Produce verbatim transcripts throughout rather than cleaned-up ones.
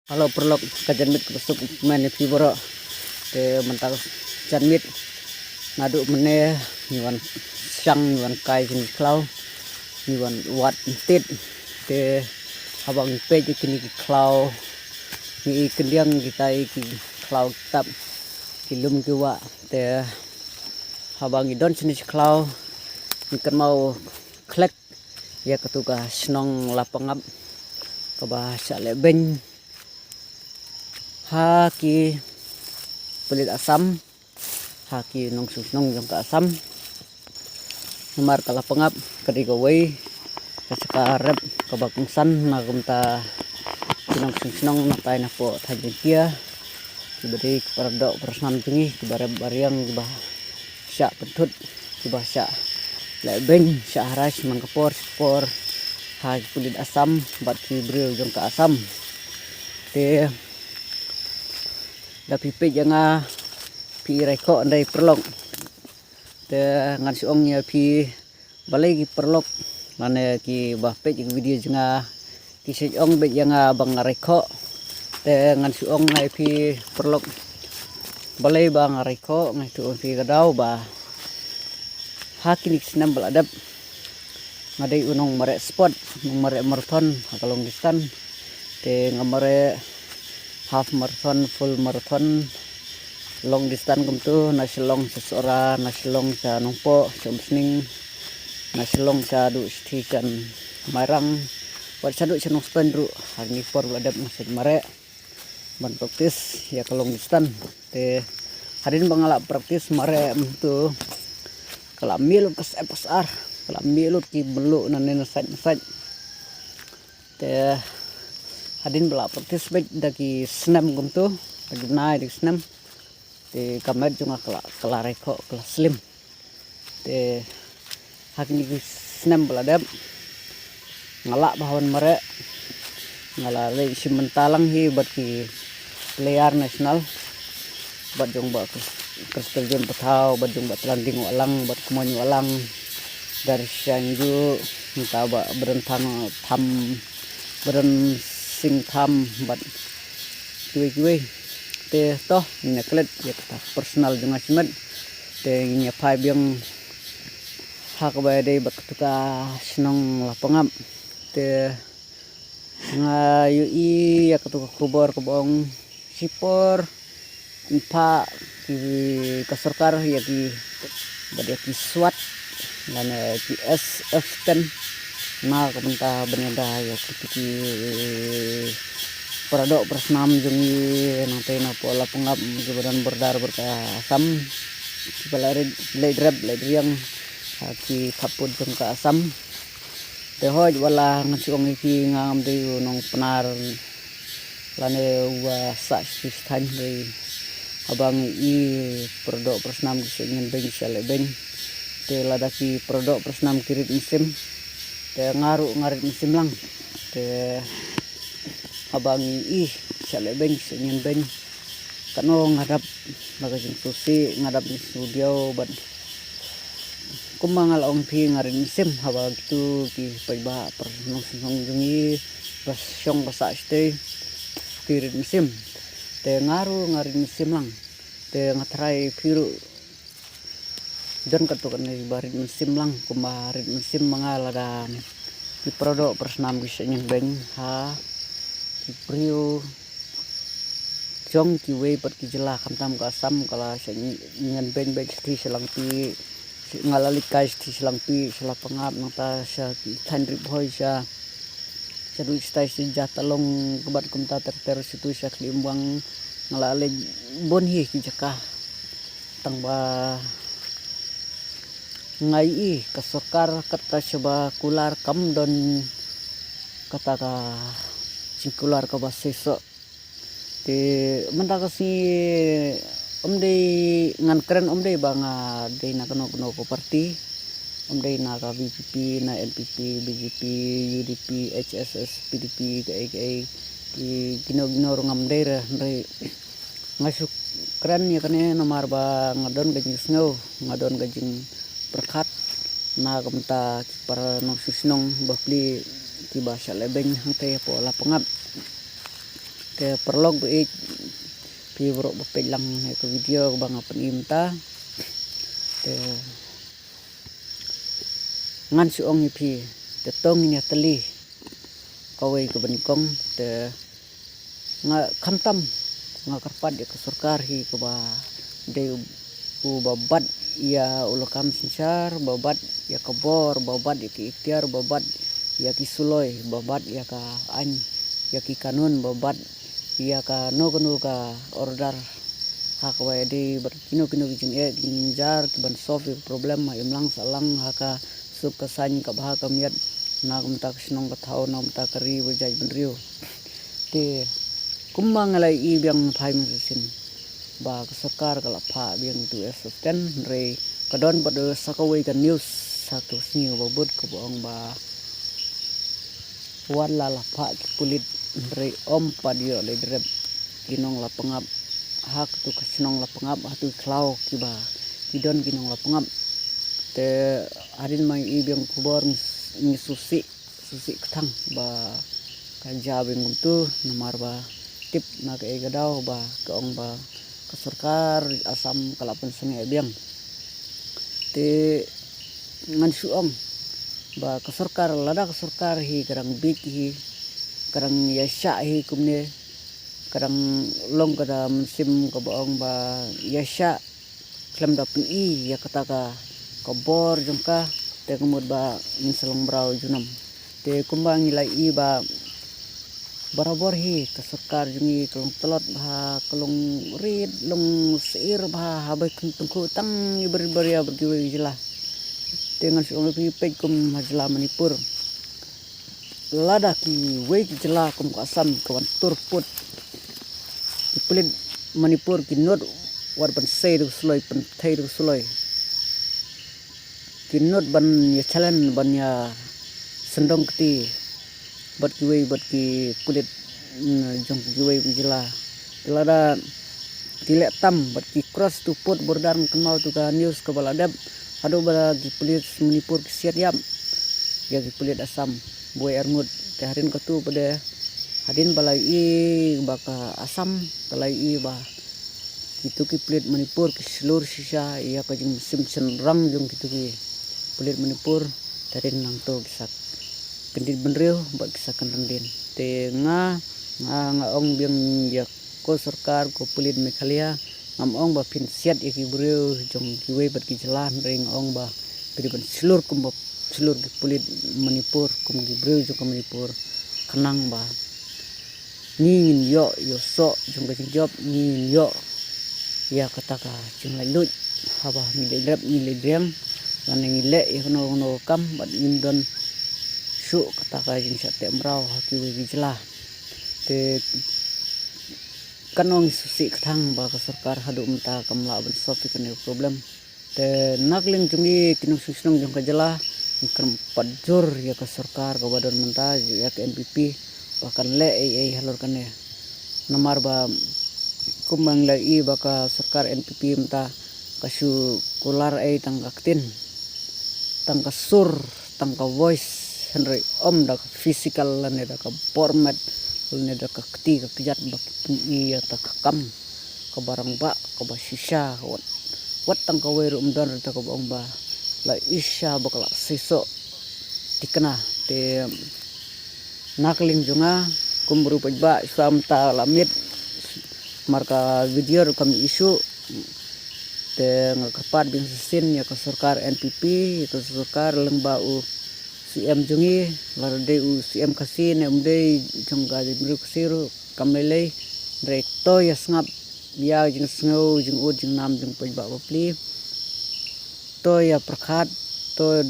Hello paralok, ka janmiet kaba suk men ïa phi baroh. Te mynta ka janmiet naduh mynne ngi wan shang, ngi wan kai kine ki khlaw, ngi wan wad ntit. Te haba ngi peit ïa kine ki khlaw, ngi i khyndiat kita i ki khlaw ki tap, ki lum ki wah. Te haba ngi don shane shi khlaw, ngi kynmaw khlek ïa katu ka shnong Lapangap kaba shah lehbeiñ ha ki pulit Assam, ha ki nongshong shnong jong ka Assam. Namar ka Lapangap ka dei kawei ka jaka rep kaba kongsan na ka bynta ki nongshong shnong na tai na poh thaiñ Jaiñtia, kiba dei ki paradoh parasnam jong ngi, kiba rep ba riang, kiba shah pynthut, kiba shah lehbeiñ, shah harai man ka por sha ka por ha ki pulit Assam bad ki briew jong ka Assam. Te da phi peit ïa nga, phi i raikhoh hynrei paralok. Te ngan shu ong ïa phi, balei ki paralok lane kiba peit ïa ki video jong nga ki shu ong beit ïa nga ba nga raikhoh. Te ngan shu ong ïa phi paralok, balei ba nga raikhoh. Nga ïathuh ïa phi ka daw ba ha kine ki snem ba la dep, nga dei u nongmareh sport, nongmareh marathon ha ka long distance. Te nga mareh half marathon, full marathon, long distance kumtu, na Shillong sha Sohra, na Shillong sha Nongpoh, sha Umsning, na Shillong sha duh sha Mairang, bad sha duh sha Nongstoiñ ruh. Ha kine ki por ba la dep nga shu mareh ban practice ïa ka long distance. Te hadien ba nga la practice mareh kumtu, ka la mih lut ka sep ka sar, ka la mih lut ki bluh na ne na sait na sait. Te hadien ba la practice beit da ki snem kumtu, da ki bnai da ki snem, te ka met jong nga ka la, ka la raikhoh, ka la slim. Te ha kine ki snem ba la dep nga lah bha ban mareh. Nga la leit shim bynta lang hi bad ki player national, bad jong Bah Christal John Pathaw, bad jong Bah Tlanding Wahlang, Bah Kmoin Wahlang, Darshan Ju, mynta Bah Brenthang Tham, Bren Singh Tham, bad kiwei kiwei. Te to ngin ïa klet ïa kata personal jong nga shimet. Te ngin ïa phai biang ha kaba ïadei bad katu ka shnong Lapangap. Te nga ïohi ïa katu ka khubor kaba ong shipor pynphah ki, ka sorkar ïa ki, bad ïa ki SWAT lane ki S F ten na ka bynta ban ïada ïa kito ki paradoh parasnam jong ngi nangtei na poh Lapangap kiba don border bad ka Assam, kiba la leit, leit rep leit riang ha ki khappud jong ka Assam. Te hooid, wat la ngan shu ong ïa phi, nga ngam dei u nongpnar lane uba sah shi thaiñ, hynrei haba ngi i paradoh parasnam ki shah ñianbeiñ, ki shah lehbeiñ, te lada ki paradoh parasnam ki rit mynsiem, te nga ruh nga rit mynsiem lang. Te haba ngi i ki shah lehbeiñ, ki shah ñianbeiñ, katno nga dap la ka jingsngewsih, nga dap jingsngewdiaw bad kumba nga la ong ïa phi, nga rit mynsiem haba kito ki paidbah, para nongshong shnong jong ngi, ba shong ba sah shatei, ki rit mynsiem. Te nga ruh nga rit mynsiem lang. Te nga tharai phi ruh don katto katne ba rit mynsiem lang kumba rit mynsiem ma nga lada ki paradoh parasnam ki shah ñianbeiñ ha ki briew jong kiwei pat ki jylla, khamtam ka Assam, ka la shah ñianbeiñ beit shathie sha Langpih. Nga la leit kai shathie sha Langpih, sha Lapangap, nangta sha ki thaiñ Ri Bhoi, sha, sha duh shatai sha Jahtalong, ka bad kumta ter ter shato sha Khliehmwang. Nga la leit bun hi ki jaka. Tang ba nga ïohi ka sorkar kata shaba kular kam don kata ka jingkular kaba seisoh. Te mynta ka sngi ym dei, ngan kren, ym dei ba nga dei na kano kano ka party, ym dei na ka V P P, na N P P, B J P, U D P, H S S, P D P, kaei kaei, ki kino kino ruh ngam dei re, hynrei nga shu kren ïa kane namar ba nga don ka jingsngew, nga don ka jingpyrkhat na ka bynta ki para nongshong shnong bapli kiba shah lehbeiñ hangtei hapoh Lapangap. Te paralok ba ïeit, phi baroh ba peit lang ïa ka video kaba nga pyni mynta. Te ngan shu ong ïa phi, te to ngin ïa tylli kawei kaba nyngkong, te nga khamtam nga kyrpad ïa ka sorkar hi kaba dei u, uba bat ïa u lakam synshar, ba bat ïa ka bor, ba bat ïa ki iktiar, ba bat ïa ki suloi, ba bat ïa ka aiñ, ïa ki kanun, ba bat ïa kano kano ka order, ha kaba ïadei bad kino kino ki jingeh ki jingjar kiban solve ïa ka problem ha imlang sahlang, ha ka suk ka saiñ, ka bha ka miat, na ka bynta ka shnong ka thaw, na ka bynta ka ri bad jaitbynriew. Te kumba nga la ïohi biang phai mynshisien ba ka sorkar ka la phah biang tu assistant, hynrei ka don bad sa kawei ka news ha ka sngi kaba bud kaba ong ba wat la la phah ki pulit, hynrei ym pat ïoh leit rep ki nong Lapangap ha katu ka shnong Lapangap, ha tu ki khlaw kiba ki don ki nong Lapangap. Te hadien ba ngi ïohi biang khubor, ngi, ngi sngewsih, sngewsih kthang ba ka jia biang kumtu, namar ba tip na kaei ka daw ba ka ong ba ka sorkar Assam ka la pynsangeh biang. Te ngan shu ong ba ka sorkar, lada ka sorkar hi ka dang bieit hi, ka dang ïaishah hi kumne, ka dang long ka da mynsiem kaba ong ba ïaishah khlem da pyni ïa kata ka, ka bor jong ka, te ka mut ba ngin sa long mraw junom. Te kumba ngi la ïohi ba barabor hi ka sorkar jong ngi ka long tlot bha, ka long rit, long syier bha, haba kyntu tang ïa barit baria bad kiwei ki jylla. Te ngan shu ong ïa phi, peit kum ha jylla Manipur, lada kiwei ki jylla kum ka Assam ka wan tur pud, ki pulit Manipur ki nud wat ban sei da ka suloi, pynthei da ka suloi. Ki nud ban ïa challenge, ban ïa sngewdong kti bad kiwei, bad ki pulit, mm, jong kiwei ki jylla. Te lada ki leh tam bad ki cross tu pud border, kynmaw tu ka news kaba la dep, haduh ba ki pulit Manipur ki siat ïap ïa ki pulit Assam buh arngut. Te hadien katu pat de, hadien ba la ïohi ba ka Assam ka la ïohi ba kitu ki pulit Manipur ki shlur shisha ïa ka jingshim shynrang jong kitu ki pulit Manipur, te hadien nangto ki sa kyndit bynriew bad ki sa kynran dien. Te nga, nga, nga ong biang ïa ko sorkar, ko pulit Meghalaya, ngam ong ba phin siat ïa ki briew jong kiwei pat ki jylla, hynrei nga ong ba phi dei ban shlur kumba shlur ki pulit Manipur, kum ki briew jong ka Manipur, khnang ba ngi ngin ïoh ïa u soh jong ka jingjop, ngi ngin ïoh ïa kata ka jinglaitluid haba ngi leit rep, ngi leit riang, lane ngi leh ïa kano kano ka kam, bad ngin don shuh kata ka jingshah teh mraw ha kiwei ki jylla. Te kan ong ngi sngewsih kthang ba ka sorkar haduh mynta kam lah ban solve ïa kane ka problem. Te na ka liang jong ngi ki nongshong shnong jong ka jylla, ngi kyrpad jur ïa ka sorkar kaba don mynta, ïa ka N P P, ba kan leh ei ei halor kane. Namar ba kumba ngi la ïohi ba ka sorkar N P P mynta ka shu kular ei tang ka ktien, tang ka sur, tang ka voice, hynrei ym da ka physical lane da ka bor met lane da ka kti ka kjat ba ki pyni ïa kata ka kam kaba rangbah, kaba shisha, wat, wat tang kawei ruh ym don ruh kata kaba ong ba la ïohi shisha ba ka la seisoh thikna. Te na ka liang jong nga, kum ruh paidbah, shuwa mynta la miet, namar ka video ruh kam ïohi shuh. Te nga kyrpad biang shisien ïa ka sorkar N P P, ïa ka sorkar lyngba u C M jong ngi, lada dei u C M Khasi ne ym dei, jong ka jaitbynriew Khasi ruh kam lei lei, hynrei to ïa sngap ïa jingsngew jingud jingnam jong paidbah bapli. To ïa pyrkhat, to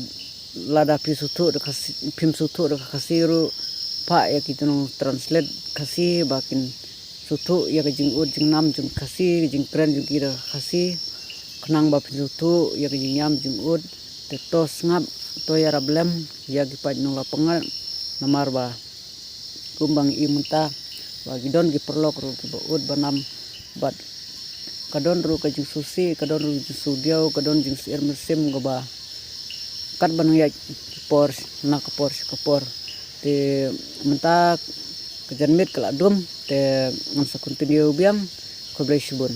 lada phi sngewthuh da ka Khasi, phim sngewthuh da ka Khasi ruh, phah ïa ki nong translate Khasi ba kin sngewthuh ïa ka jingud jingnam jong Khasi, ka jingkren jong ki da ka Khasi, khnang ba phin sngewthuh ïa ka jingïam jingud. Te to sngap, to ïarap lem ïa ki paid nong Lapangap, namar ba kumba ngi ïohi mynta ba ki don ki paralok ruh kiba ud ba nam, bad ka don ruh ka jingsngewsih, ka don ruh ka jingsngewdiaw, ka don jingsyier mynsiem kaba katba nang ïaid ki por na ka por sha ka por. Te mynta ka janmiet ka la dum, Te ngan sa continue biang. Khublei shibun.